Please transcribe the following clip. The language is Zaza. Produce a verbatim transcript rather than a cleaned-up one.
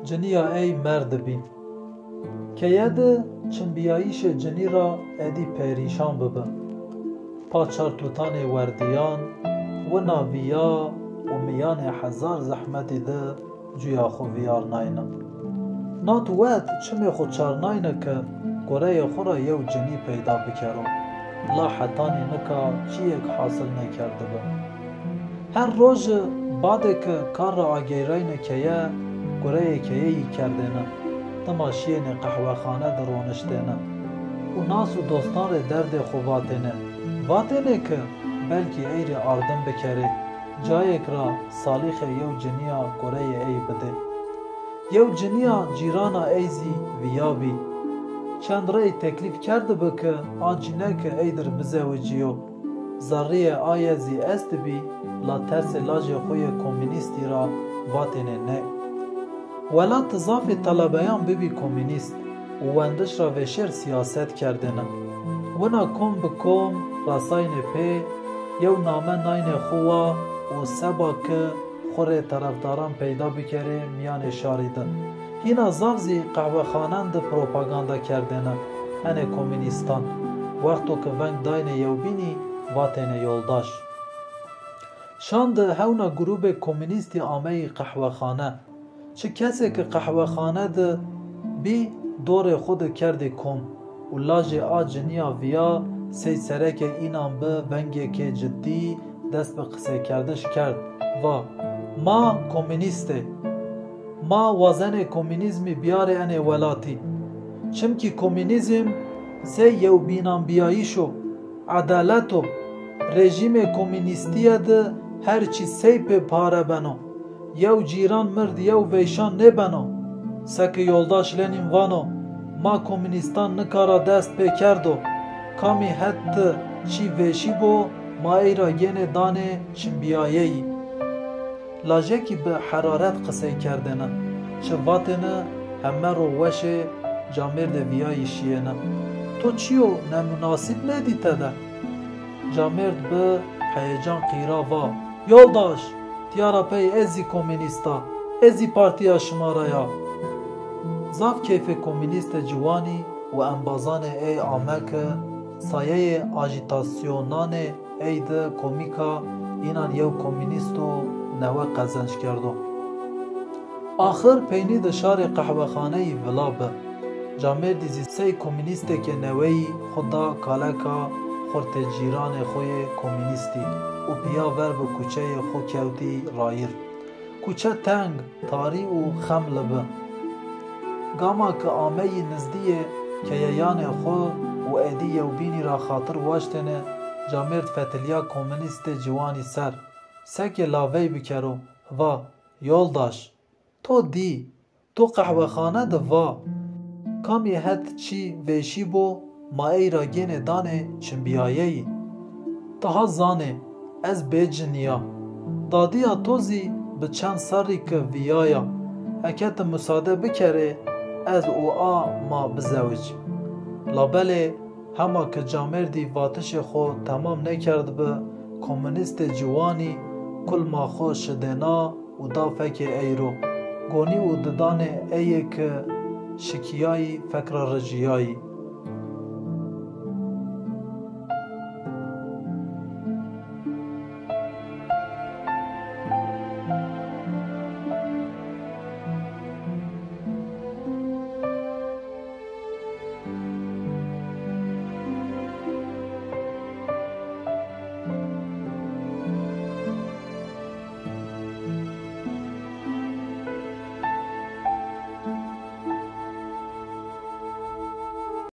Cinîya ey merdibî. Keye de çinbîyayîşê cinî ra edî perîşan bibi. Pa çar tutanê werdîyan, wina vîya û mîyanê hezar zehmetî de cuya xo vîyarnayne. Nat wet çimê xo çarnayne ke goreyê xo ra yew cinî peyda bikero. La hetanî nika çîyêk hasil nêkerdibi. Her roje badê ke kar ra ageyrayne keye, goreyê keyeyî kerdêne. Dima şîyêne qehwexane de roniştêne û nas û dostan rê derdê xo vatêne. Vatêne ke belkî ey rê ardim bikerê, cayêk ra salîxê yew cinîya goreyê ey bidê. Yew cinîya cîrana ey zî vîyabî. Çend rey teklîf kerdibi ke a cîneke ey dir bizewicîyo. Zerrîyê aye zî estibî, la tersê lajê xo yê komînîstî ra vatêne ney. Welat de zafê telebeyan bibî komînîst û wendiş ra vêşêr sîyaset kerdêne. Wina kom bi kom resayne pê, yew name nayne xo wa û seba ke xo rê terefdaran peyda bikerê mîyanê şarî de. Hîna zaf zî qehwexanan de propaganda kerdêne enê komînîstan. Wexto ke veng dayne yewbînî vatêne yoldaş. Şan de hewna grûbê komînîstî ameyî qehwexane. Çi kesê ke qehwexane de bî dorê xo de kerdê kom û lajê a cinîya vîya sey sereke înan bi vengêkê cidî dest bi qiseykerdiş kerd, va, ma komînîst ê. Ma wazenê komînîzmî bîyarê enê welatî. Çimkî komînîzm sey yewbînanbîyayîş o, edalet o. Rejîmê komînîstîye de her çî sey pê pare beno. Yew cîran mird yew veyşan nêbeno. Seke yoldaş Lenîn vano, ma komînîstan nika ra dest pê kerdo. Kamî het de çî vêşî bo, ma ey ra gênê danê çinbîyayeyî. Lajekî bi heraret qisey kerdêne. Çi vatêne, heme ro weşê camêrdê vîyayî şîyêne. To çîyo nemunasîb nêdî tede? Camêrd bi heyecan qîra va, yoldaş, tîya ra pey ez zî komînîst a, ez zî partîya şima ra ya. Zaf keyfê komînîstê ciwanî û embazanê ey ame ke sayeyê ajîtasyonanê ey de komîka înan yew komînîsto newe qezenc kerdo. Axir peynî de şarê qehwexaneyî vila bi. Camêrdî zî sey komînîstêkê neweyî xo da kaleka xurtê cîranê xo yê komînîstî û pîya ver bi kuçeyê xo kewtî rayîr. Kuçe teng, tarî û xemli bi. Gama ke ameyî nizdîyê keyeyanê xo û edî yewbînî ra xatir waştêne, camêrd fetilîya komînîstê ciwanî ser. Seke lavey bikero, va, yoldaş, to dî, to qehwexane de va, kamî het çî vêşî bo, ma ey ra gênê danê çinbîyayeyî. Ti ha zanê, ez bêcinî ya. Dadîya to zî bi çend serrî ke vîyaya. Eke ti musade bikerê, ez û a ma bizewic. Labelê hema ke camêrdî vatişê xo temam nêkerdbi, komînîstê ciwanî kulma xo şidêna û da fekê ey ro. Gonî û didanê ey yê ke şikîyayî fek ra rijîyayî.